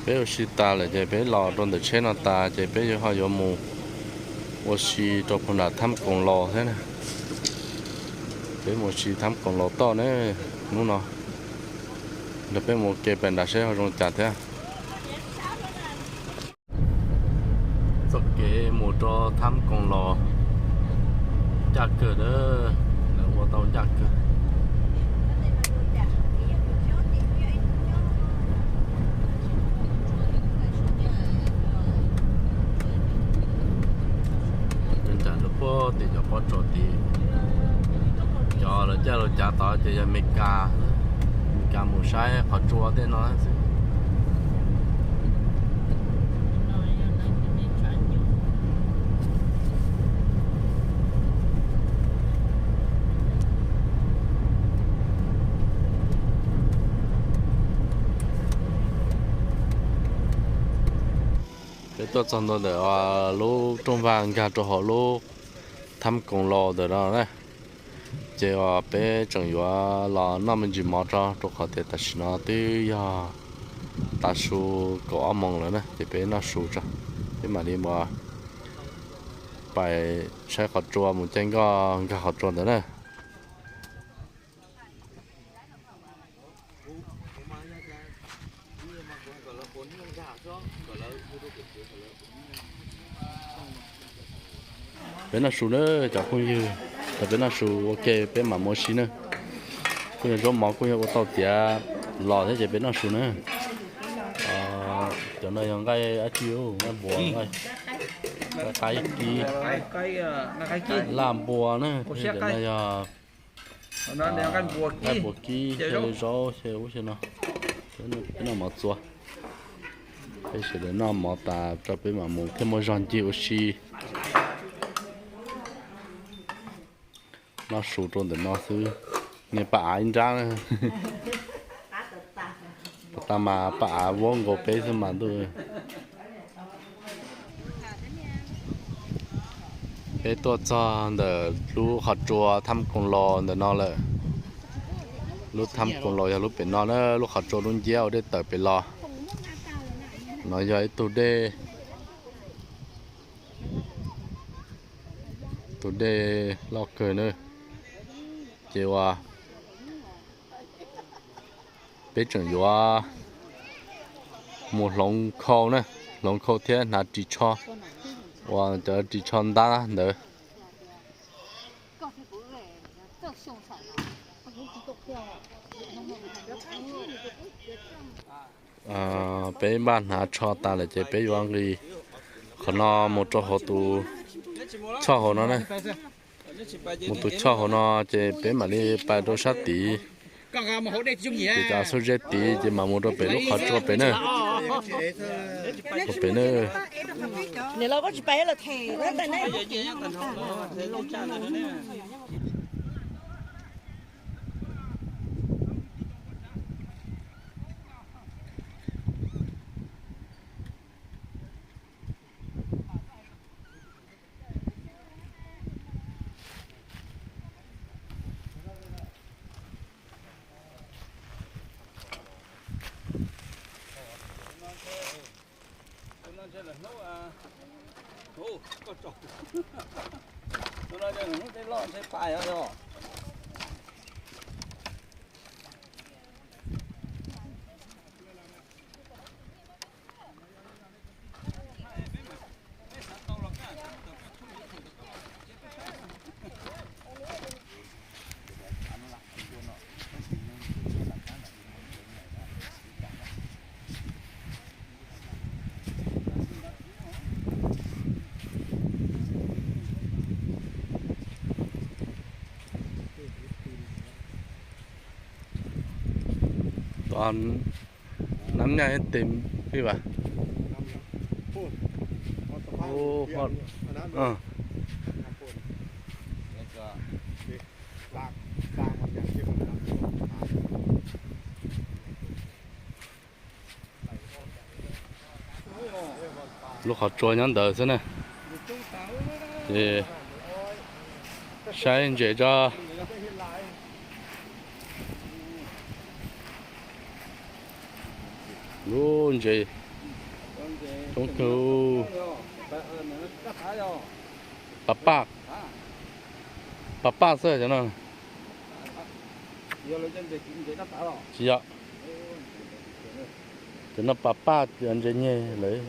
Peb ua si tas lawm ces peb los rau ntawm tsheb no tas ces peb yuav ho yuav mus ua si rau puag nram Thab Koom Laus thiab na. Peb mus ua si Thab Koom Laus toj na hnub no. Nrog peb mus ua ke pem nram seb ho zoo cas thiab. Txoj kev mus rau Thab Koom Laus ncaj kawg na, lawv ua tau ncaj kawg. Nram lub puag tim cov pob tsuas tid, cov lawv caj lawv cav tod ces yog Meskas, Meskas mus saib qhov tsua tej no xwb. Peb tuaj txog ntua ntawm lub rooj vag nkag rau hauv lub Thab Koom Laus ntawm no na. Ces uas peb tseem yuav los noj me ntsis mov tso, rau qhov tias tam sim no twb yog tav su kaum ob moos lawm na, ces peb noj su tso, peb mam li mus pais saib qhov tsua, mus caij nkoj nkag qhov tsua ntawd na. Peb noj su na cov phooj ywg, thaum peb noj su ua ke peb mam mus ua si na. Kuj yog zaub mov kuj yog ua tau tiav los thiab ces peb noj su na. Cov no yog nqaij dab tsi, nqaij npua, nqaij qaib kib, laj npua na. Cov no yog nqaij npua kib, thiab zaub, thiab ub, thiab no, peb noj mov txua. Peb sawv daws noj mov tas tso peb mam mus thiaj muaj zog ncig ua si. Noj su rau ntawm no xwb. Niag Paj Av ib nrab, puas tag mas Paj Av vuab nkaus peb xwb mas ntuj. Peb tuaj txog ntawm lub qhov tsua Thab Koom Laus ntawm no lawm. Lub Thab Koom Laus yog lub pem no na, lub qhov tsua lub nciab ua dej tawm pem los. No yog ib tug dej, tus dej loj kawg na. Ces uas peb tseem yuav mus hloov khau na, hloov khau thiab hnav ris tsho, uas cov ris tsho ntab ntawd. Peb npaj hnav tsho tas lawm ces peb yuav nqis qhov no mus rau hauv tus choj hauv no na. Mus tus choj hauv no ces peb mam li pais rau sab tid. Ces cov xub zeb tid ces mam mus rau pem lub qhov tsua pem na. Rau pem na. Nab nyaj ib tes pib vas. Lub qhov tsua nyob ntawd xwb na. Ces saib ntses tso. Lub ntses Coob kawg. Pas paj, pas paj xwb cov no. Tsis yog, cov no pas paj, ntses nyeg lawm.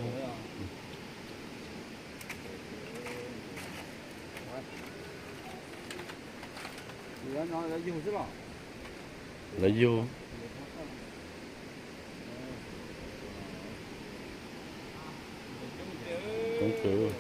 Lawv yug. Coob kawg.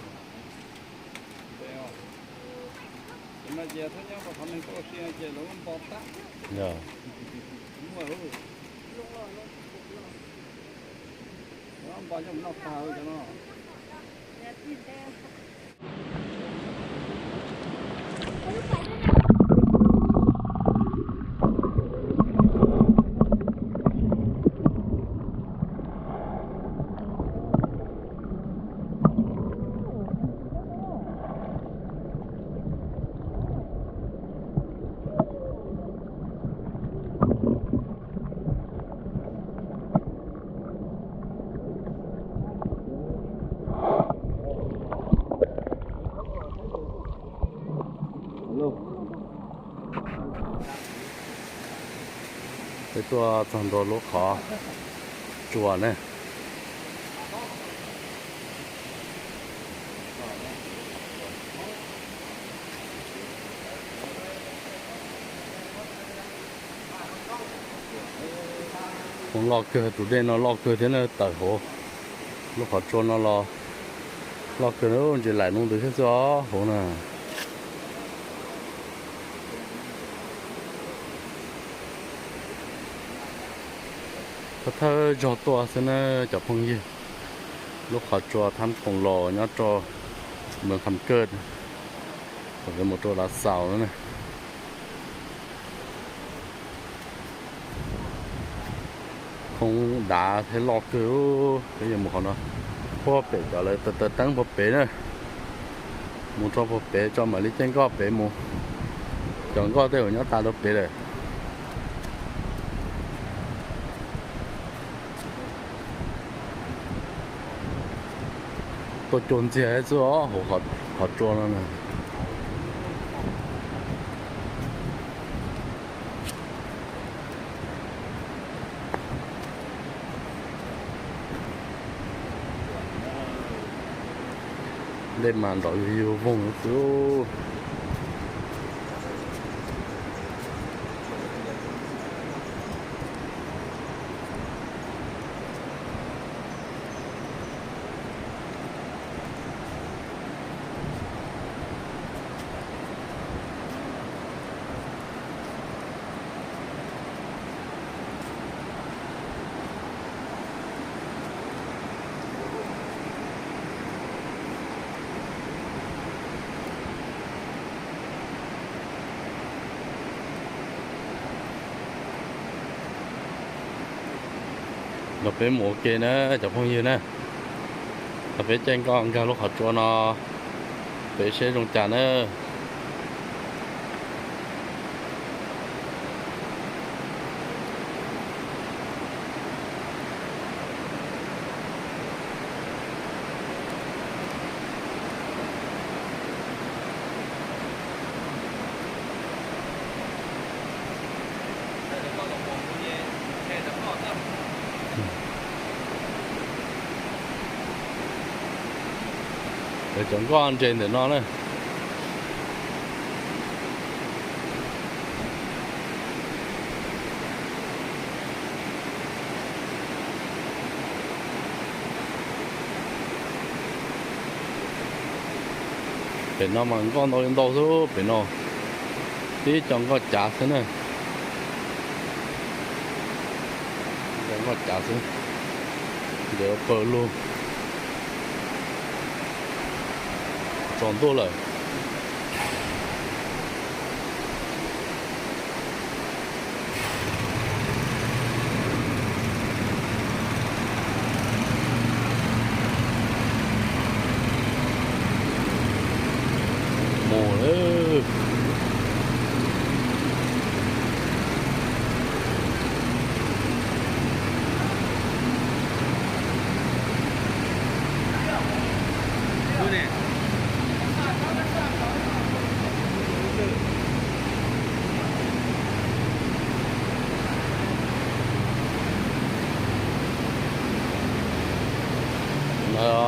Peb tuaj txog ntua lub qhov tsua ne. Hauv loj kawg, tus dej no loj kawg thiab na, tawm hauv lub qhov tsua no los loj kawg, ntses laim no ntws thiab xwb os hauv na. Thawj thawj zog tuaj xwb na cov phooj ywg. Lub qhov tsua Thab Khoom Los nyob rau Moos Kham Kawj, thaum peb mus rau Lav Xaus na. Khoob dav thiab loj kawg, peb yuav mus qhov no. Puag pem cov lawv taws taws teeb puag pem na. Mus rau puag pem tso mam li caij nkoj pem mus. Cov nkoj tej zaum nyob tas rau pem lawm. Tuaj cuag ntxiag xwb os hauv qhov tsua no na. Dej mas nrov yug yug voog xwb. Los peb mus ua ke na cov phooj ywg na. Los peb caij nkoj nkag lub qhov tsua no, peb seb zoo cas na. Cov nkoj ntses ntawm no na. Pem no mas nkoj ntau li ntau xwb pem no. Tib co nkoj cav xwb na. Nkoj cav xwb. Ntes ua pawg lug. Tsaus ntuj lawm. Mus lawm.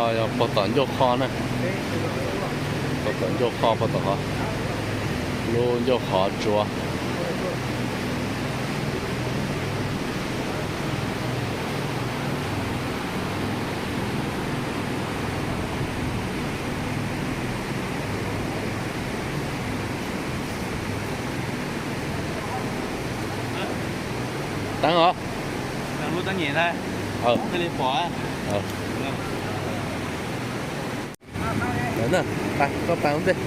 Yog puag tom ncauj qhov na, puag tom ncauj qhov, puag tom qhov, lub ncauj qhov tsua. Teeb os. Lub teeb nyem ntag. Thiaj li pom. Koj pais ua ntej.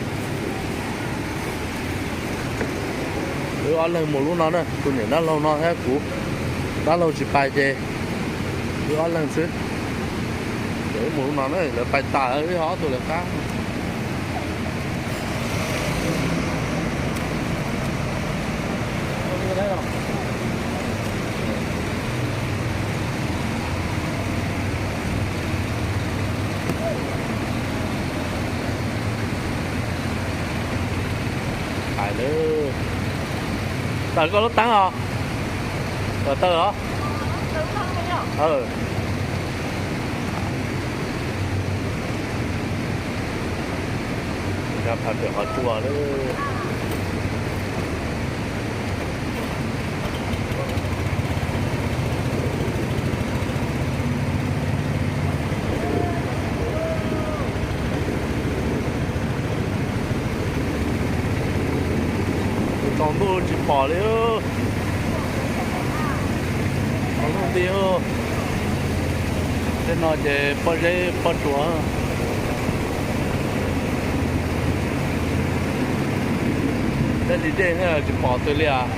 Wb ob leeg mus lub no na, tus niam dab laug no thiab kuv dab laug tsis pais ces wb ob leeg xwb. Ces wb mus lub no na, lawv pais tas wb ho ob tug lawv qab. Hais lawm, tawm koj lub teeb os. Tawm tawm los. Phaj pem qhov tsua lawm. Tsaus ntuj tsis pom li. Tsaus ntuj nti. Tej no ces pob zeb pob tsuas. Tej li dej tsis pom twg li as.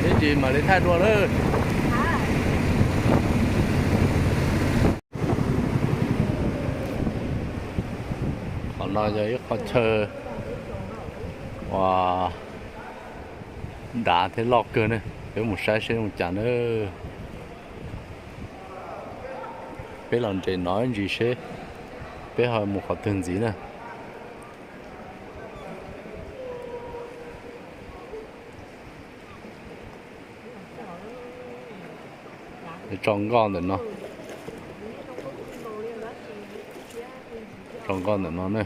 Ib ntsis mam li thaij dua lawm. Qhov no yog ib qho chaw uas dav thiab loj kawg ne. Peb mus saib seb zoo cas na. Peb los nres no ib ntsis seb peb ho mus qhov twg ntxiv na. Tso nkoj ntawm no. Tso nkoj ntawm no na.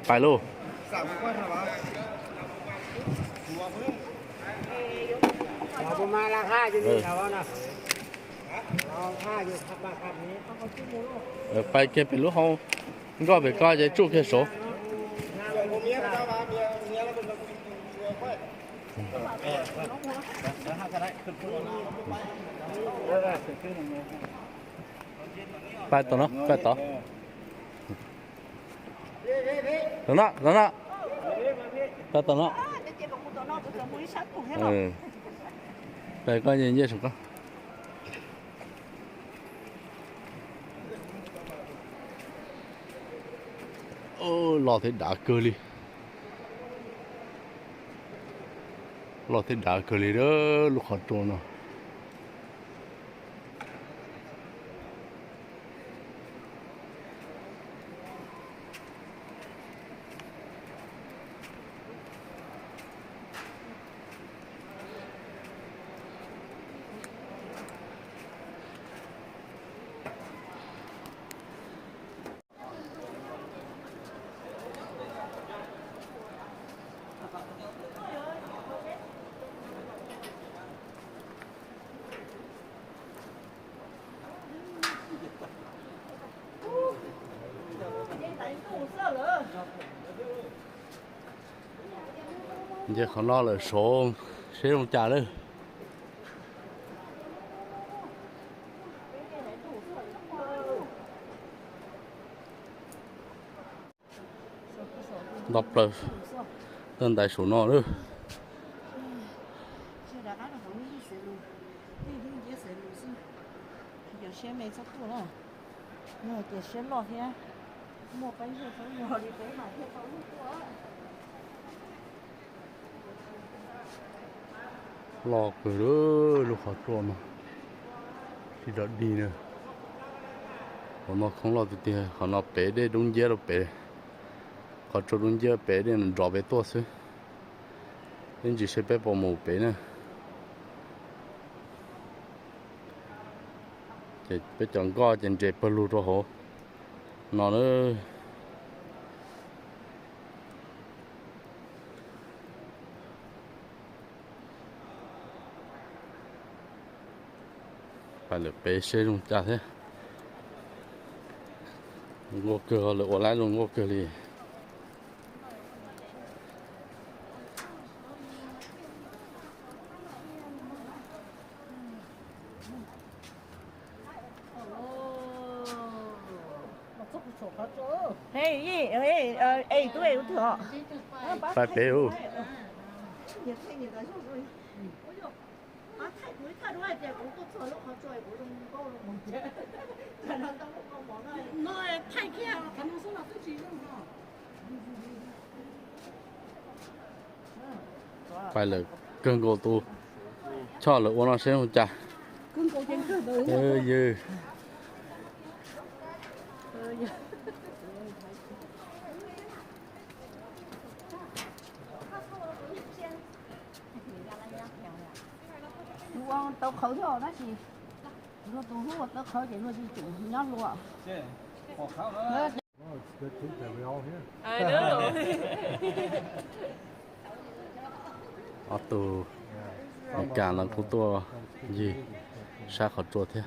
Pais lauj. Pais kiag pem lub hau nkoj pem ko ces tsuj kiag saud. Pais tom no, pais tod. Tom no, tom no. Pais tom no. Pais koj nce saum koj. Loj thiab dav kawg li. Loj thiab dav kawg li lub qhov tsua no. Nce qhov no lawm saud seb zoo cas lawm. Nto plaws, Txog ntais saum no lawm. Yog siab me txhob tuaj na, yog tias siab loj thiab muaj qeeb ntuj qeeb muag li peb mas thiaj tau tuaj. Loj kawg lub qhov tsua no, tsis rov dig na. Qhov no khoob loj tiag tiag, qhov no pem dej dub nciab rau pem, qhov tsua dub nciab pem dej nrov pem tuaj xwb. Ib ntsis seb peb puas mus pem na. Ces peb cov nkoj ces nres pawg lug rau hauv no na. Pais lawm pem seb zoo cas thiab. Zoo nkauj kawg, lawv ua lab zoo nkauj kawg li. Pais pem ub. Pais lawm, kawg nkaus tus choj lawv ua no seb zoo cas. Ywg. Ua tau qhawv thiab tab sis luag tus hlub ua tau qhawv ces luag tsis tseem nyob hlub. Ob tug Meskas no kuj tuaj ncig sab qhov tsua thiab.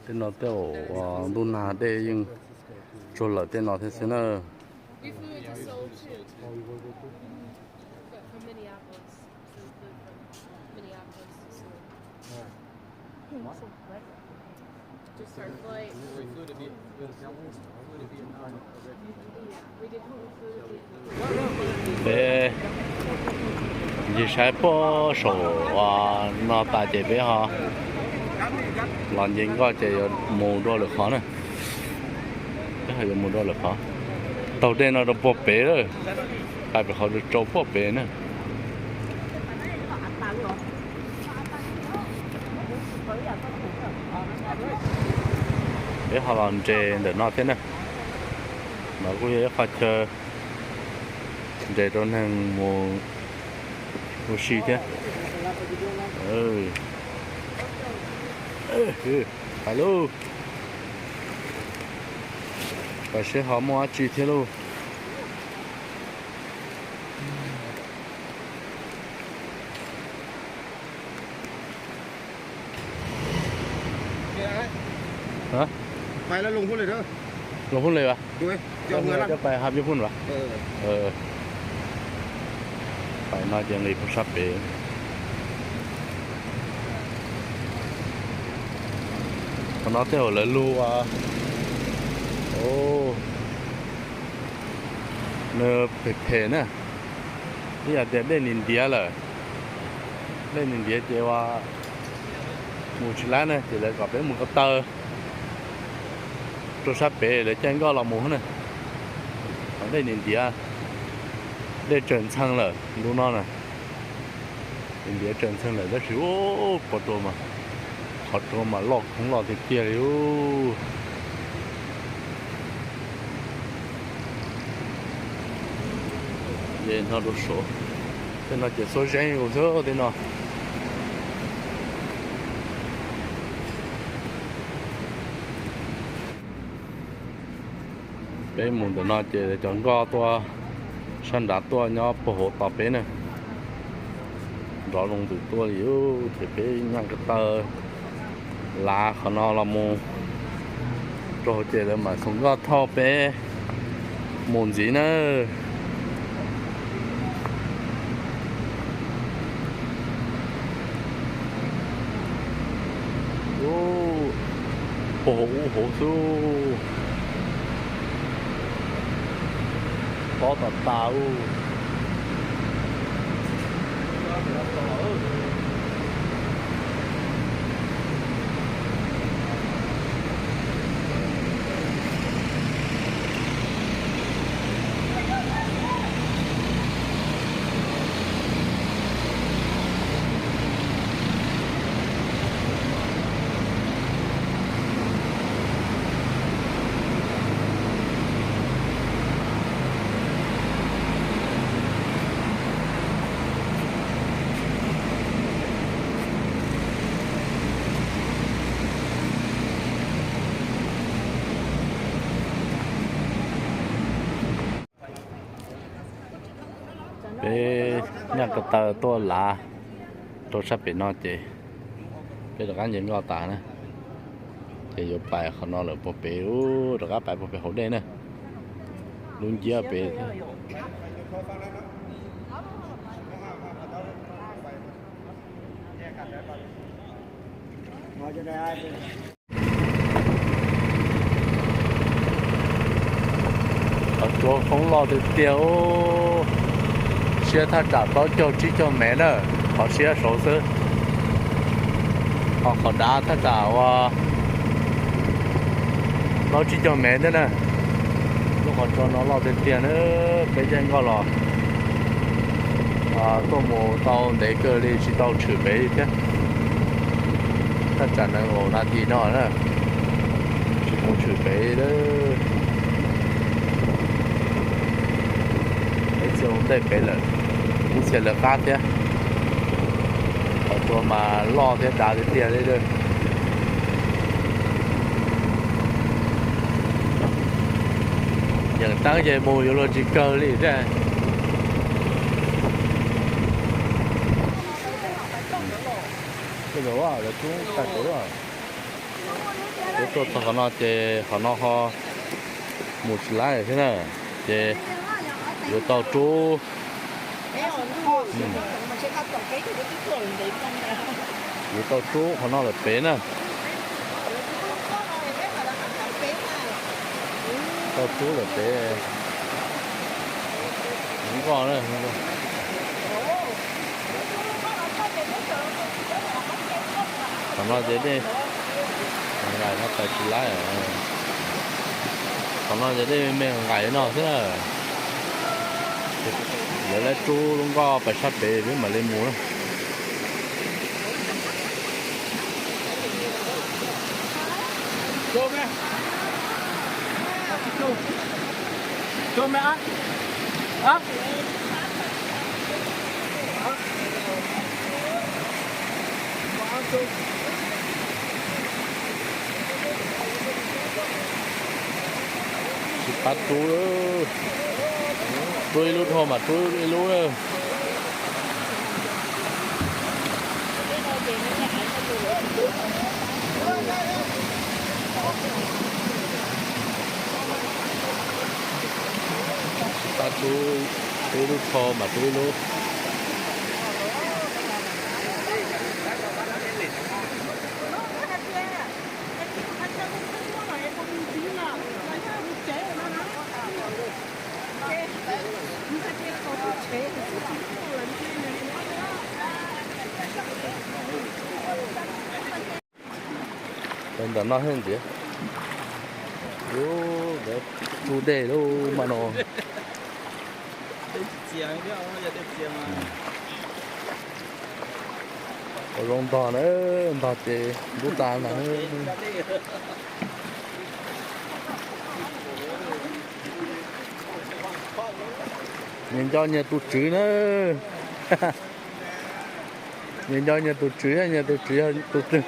Tej no tej zaum ntuj nag dej yeej tsuag lawm tej no thiab xwb na. Peb ncig saib puag saum no tas ces peb ho los nce nkoj ces yuav mus dua lwm qhov na. Peb ho yuav mus dua lwm qhov. Taug dej no rau puag pem lawm, pais pem qhov rau puag pem na. Peb ho los nres ntawm no thiab na. No kuj yog ib qho chaw nres rau neeg mus ua si thiab. Pais lauj, pais seb ho muaj dab tsi thiab lauj. Loo Phub Lis as? Coj pais Hab Yub Phub as? Pais no ces nqis puag sab pem. Qhov no tej zaum lawv lug, nws phem phem na, ib yam tias dej nws ntiav lawm. Dej nws ntiav ces ua mus tsis laib na, ces lawv kom peb mus ko taw rau sab pem lawv caij nkoj los mus na. Dej nws ntiav, dej tsaws ntxhee lawm ntu no na. Nws ntiav tsaws ntxhee lawm tab sis ub, qhov rua mas, qhov rua mas loj khoob loj tiag tiag li ub. Ces no rau saud, tej no ces xuab zeeb ua xwb tej no. Peb mus ntawm no ces cov nkoj tuaj sab nrad tuaj nyob puag hauv tos peb na. Nrov zoo ntws tuaj li, ces peb nyaj ko taw lav qhov no los mus rau hauv ces lawv mam xoom nkoj thauj peb mus ntxiv na. Puag hauv ub hauv xwb. Tob tas tas ub. Peb nyaj ko taw tuaj lav rau sab pem no ces peb rov qab nce nkoj tas na. Ces yuav pais qhov no lawm puag pem ub, rov qab pais puag pem hauv dej na. Lub nciab pem thiab. Qhov tsua khoob loj tiag tiag ub, siab thaj tsam plaub caug tsib caug mev na, qhov siab saud xwb. Ho qhov dav thaj tsam ua plaub tsib caug mev thiab na. Lub qhov tsua no loj tiag tiag na, peb caij nkoj los tuaj mus tau ntev kawg li tsis tau tshwm pem li thiab. Thaj tsam nees nkaum nas this no na, tsis pub tshwm pem li. Ib txhia ua ntej pem lawm, ib txhia lawv qab thiab. Qhov tsua mas loj thiab dav tiag tiag li. Yeem teeb ces mus yuav luag tsis kawg li thiab. Lawv tub tag kev, lawv tuaj txog qhov no ces qhov no ho mus tsis laib thiab na, ces yuav tau rub, yuav tau rub qhov no lawm pem na. Tau rub lawm pem. Nkoj na. Qhov no ces dej nqaim no pais tsis laib. Qhov no ces dej me me nqaim no xwb na. Lawv lab rub lub nkoj pais sab pem peb mam li mus na. Tsis pab rub, rub ib lub dhau mas rub ib lub na. Pab rub, rub ib lub dhau mas rub ib lub. Ntawm no thiab ntxiv. Ub, tub dej lub mas no. Ua zoo ntog na, ntog ces ntub tas ntag. Nyias nco nyias tus tswv na. Nyias nco nyias tus tswv, nyias tus tswv yog tus twg?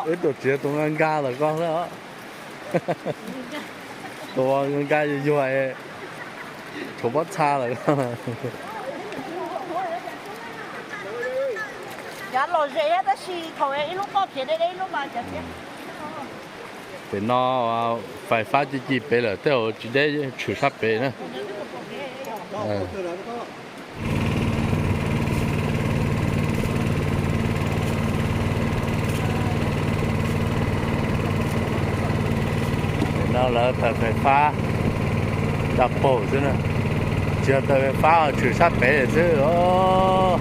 Wb tus tswv yog tus nkag nkag ntawm ko xwb os. Tus nkag yuag yuag, tshuav pob txha lawm. Yav lom zem tab sis thaum ib lub qoj khiav deb deb ib lub mas cov tiab. Pem no fais fab ci ci pem lawm, tej zaum tsis deb tshwm sab pem na. Pem no lawv fais fab. Tsa paug xwb na, tsis yog taws fais fab, tshwm sab pem xwb os.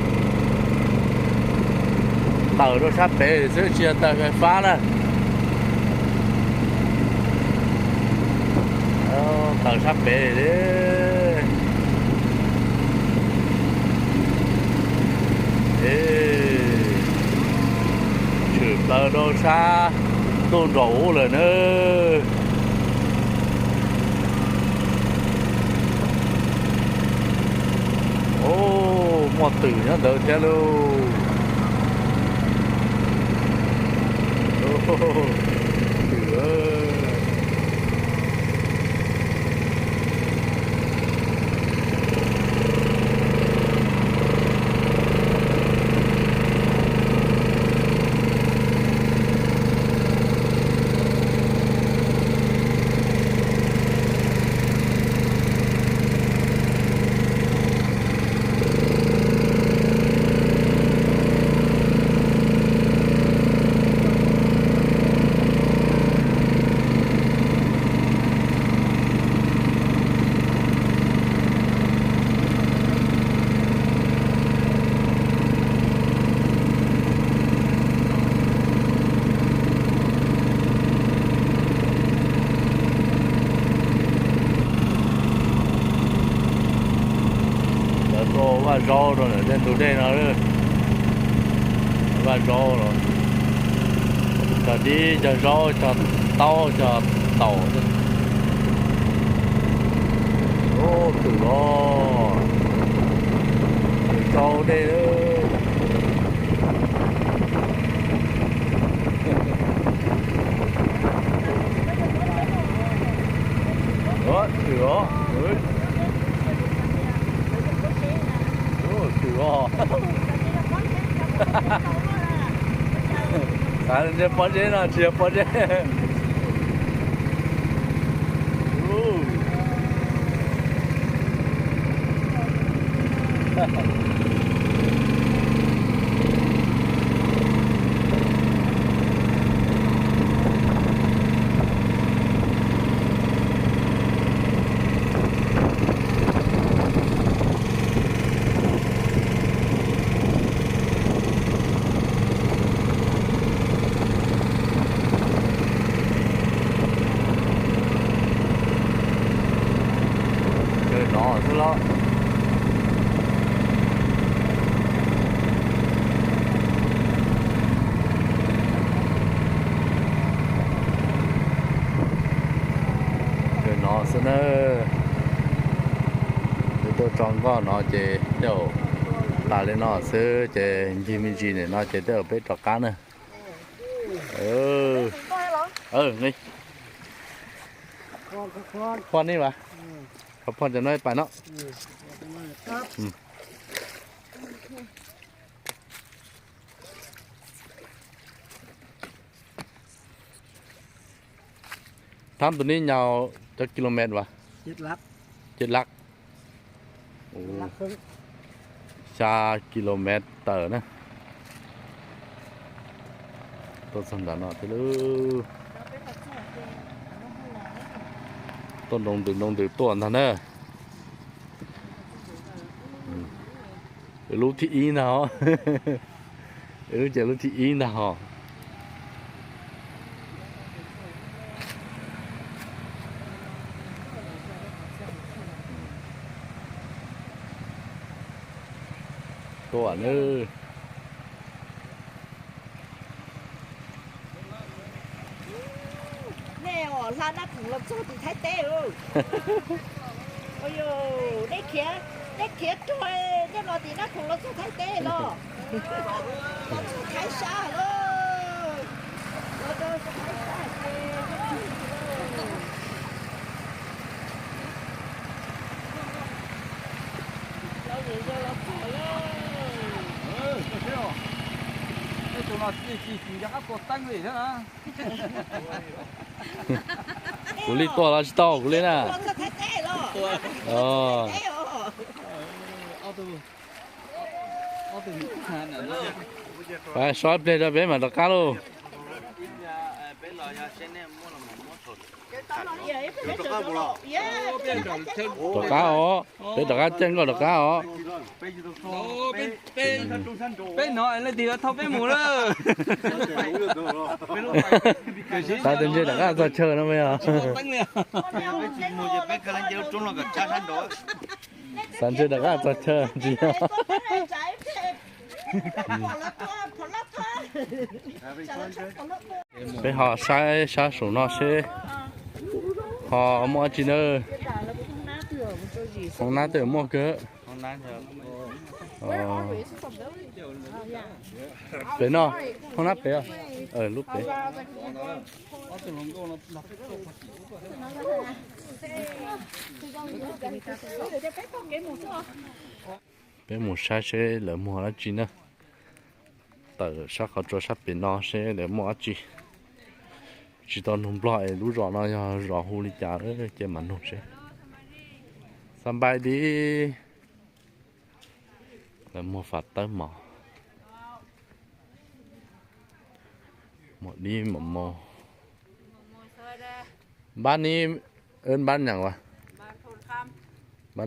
Taws rau sab pem xwb, tsis yog taws fais fab na. Taws sab pem li. Tshwm plaws rau sab ntuj nraum ub lawm na. Muaj twm nyob ntawd thiab lauj. Twm. Lawv tuaj vaj zaub rau ntawm tej ntug dej no. Vaj zaub los, cog dib, cog zaub, cog taub, cog taum. Ub, twm los, twm rau dej. Twm os. Twm os. Xav tias pob zeb no tsis yog pob zeb. Chaw no xwb los. Chaw no xwb na. Peb tuaj tso nkoj no ces tej zaum tas li no xwb ces ncig me ntsis ntawm no ces tej zaum peb rov qab na. Phoj nej vas, phoj cov no pais no. Thab tus neb nyaus cov kilomet vas? Ciaj lab. Xya kilomet tawm na. Tuaj txog ntawm no thiab lauj. Tuaj nroo ntws nroo ntws tuaj ntag na. Lub thib ib ntag os. Lub ces lub thib ib ntag os. Tuaj nawb. Nej hla Nab Khoom los txog tim Thaib teb lauj. Ua, nej khiav, nej khiav rog, nej los tim Nab Khoom los txog Thaib teb los. Los txog Thaib sab lauj. Los rau Thaib sab ces los yog los pom lauj. Tej tus no tsis tsis nco qab tua teeb li thiab na. Kuv li tuaj los tsis tau kuv li na. Pais so ib pliag rau peb mam rov qab lauj. Rov qab os, peb rov qab caij nkoj rov qab os. Peb no leej twg thauj peb mus lawm. Xav tias ntshe rov qab txog chaw no mas yog. Xav ntshe rov qab txog chaw tsis yog. Peb ho saib sab saum no seb ho muaj dab tsi na. Hoob nab twb muaj kawg. Pem no, hoob nab pem, lub pem. Peb mus saib seb lawv muag dab tsi na. Tawm sab qhov tsua sab pem no seb lawv muaj dab tsi. Tsis tau nug Nplog es lub zos no yog zos hu li cas ces mam nug seb. Xab npaib dib. Lawv muag fam tawb mov, muag dib mov mos. Npab nib, npab nyeem as, npab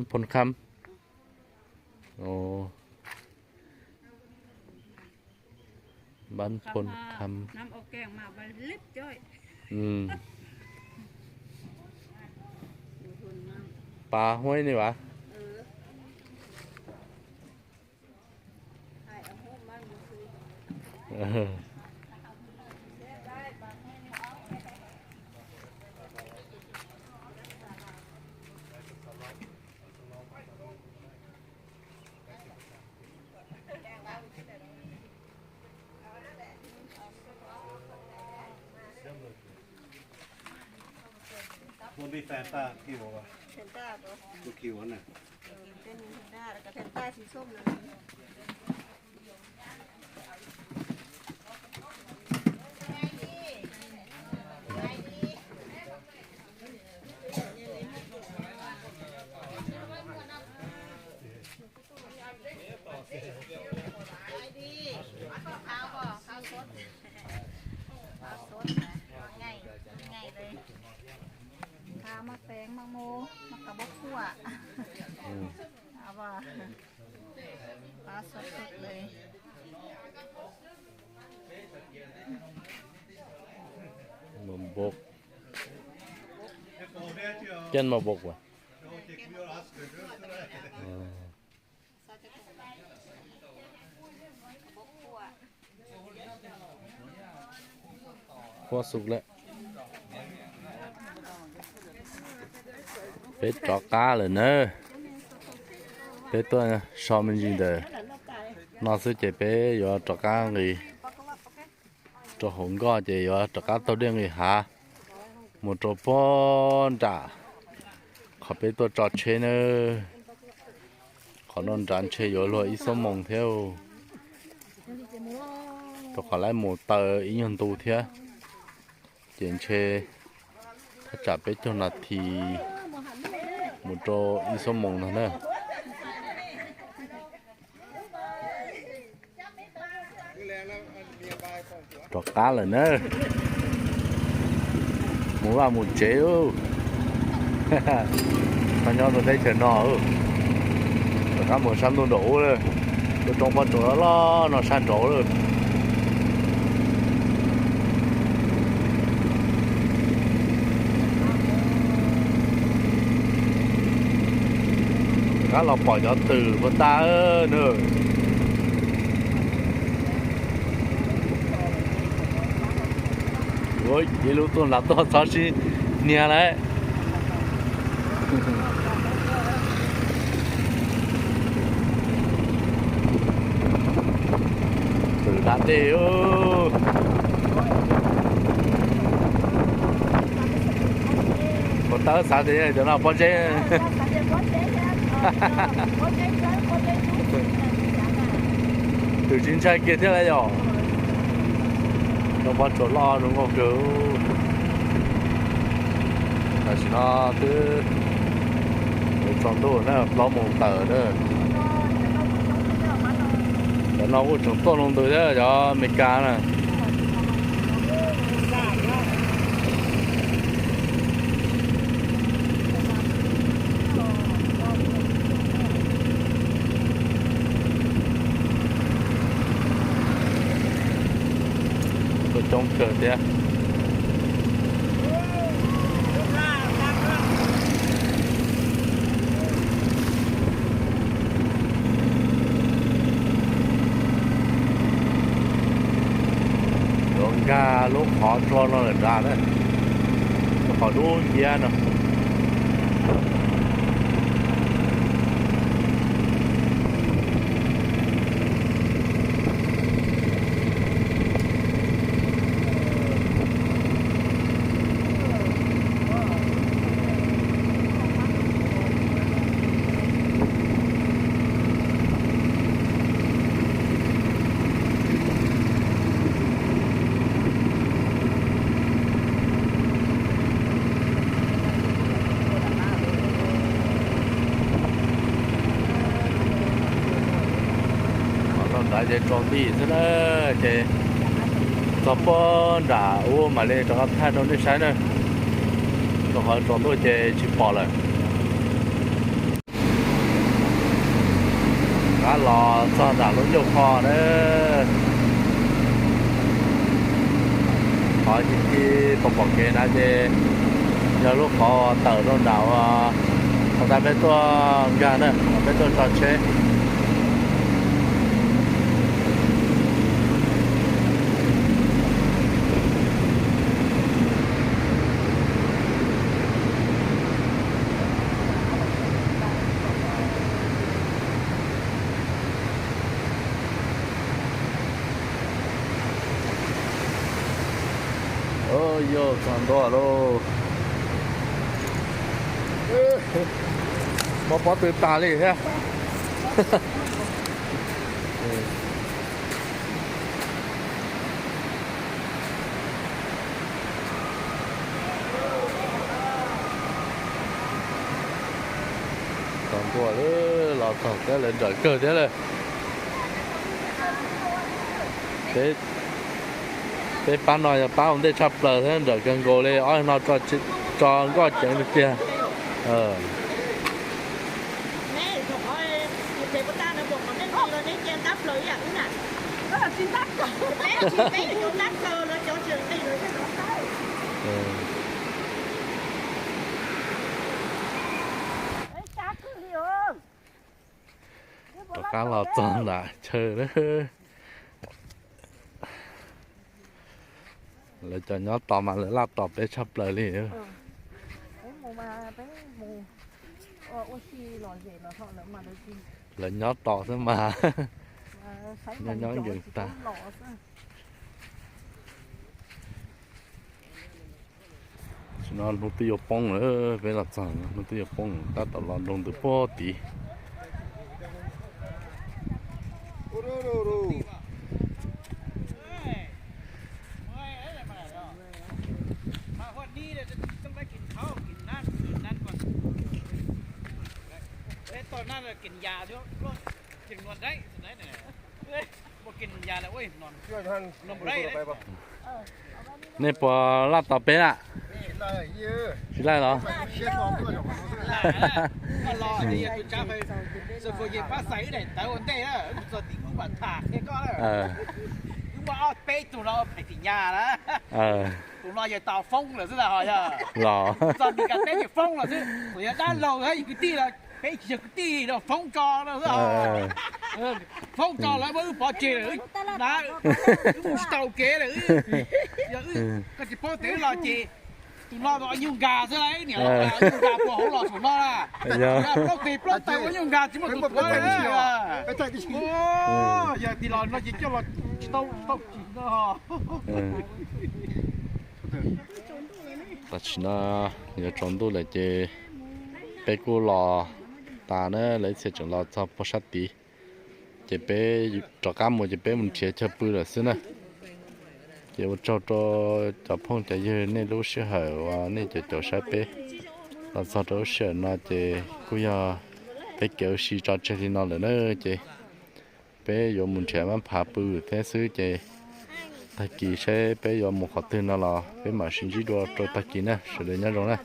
phoo kham. Npab phoo kham. Pas huaib ni vas. Cen mas bok as. Huab xub lawm. Peb rov qab lawm na. Peb tuaj so me ntsis ntawm no xwb ces peb yuav rov qab nqis rau hauv nkoj ces yuav rov qab taug dej nqis hav mus rau puag nram qhov peb tuaj tso tsheb na. Qhov no nrad ntshe yuav luag ib xuab moos thiab, rau qhov lawv mus taw ib nyuag ntu thiab, ces ntshe thaj tsam peb caug nas this mus rau ib xuab moos no na. Rov qab lawm na. Mus vaj mus tsev, nyob rau teb chaws no, rov qab mus sab ntuj nraum ub lawm. Tus roob pob tsuas loj loj no sab nraud lawm. Rov qab los pom cov twm puas tas na. Ua ces lub tuaj nram toj txhob sib hnia lawm. Twm da dej. Puas tab xav tias cov no pob zeb. Twm tsis ntshai kiag thiab lawm yom. Cov pob tsuas loj zoo nkauj kawg. Tam sim no twb yuav tsaus ntuj na, plaub moos tawm na. Cov no kuj tseem tuaj loo ntws thiab cov Amelikas na. Coob kawg thiab. Yuav nkag lub qhov tsua no lawm nrad na, lub qhov dub nciab no. Qhov no ntawd ces tsaus nti xwb na, ces txog puag nram ub mam li rov qab thaij rau nej saib na, rau qhov tsaus ntuj ces tsis pom lawm. Rov qab los txog nram lub ncauj qho na. Qhov ci ci pom pom kev na ces yog lub qhov tawm rau nram uas qhov ntawd peb tuaj nkag na, peb tuaj tso tsheb. Yog txog ntua lauj. Muaj pob tw tas li thiab. Txog ntua lawm, los txog thiab lawv nrawm kawg thiab lawm. Peb pab no yog pab ua ntej tshaj plaws thiab nrawm kawg nkaus li, ob no tso nkoj ceev tiag tiag. Rov qab los txog nram chaw lawm. Lawv cov nyob tos mas lawv laj tos peb tshaj plaws li. Lawv nyob tos xwb mas. Nyob nyob nkees tag. Tam sim no hnub twb yuav poob lawm, peb los txog hnub twb yuav poob, tab tom los nroo ntws puag tid. Nej puas laj tos peb na? Tsis laj los? Los. Peb tsis yog kwv tij no, foob tso lawm muab wb pov tseg lawm, wb mus tsis tau kev lawm, yog koj tsis paub tias wb los ces tus no nyuj nkag xwb, niam nyuj nkag puag hauv los saum no na. Plaub tes plaub taw ua nyuj nkag tsis muaj tus tuav. Yog tias los no ces coj los tsis tau tau tsis no. Tam sim no yuav tsaus ntuj lawm ces peb kuj los tas na, lawv ib txhia tseem los txog puag sab tid. Ces peb rov qab mus ces peb mus nrhiav chaw pw lawm xwb na. Ces ua tsaug rau cov phooj cov ywg nej lub sij hawm uas nej caum caum saib peb los txog rau lub sij hawm no ces kuj yog peb kev ua si tso tseg li no lawm na. Ces peb yuav mus nrhiav mab phav pw thiab xwb ces tag kis saib peb yuav mus qhov twg no los peb mam sib ntsib dua rau tag kis na, sawv daws nyob zoo na.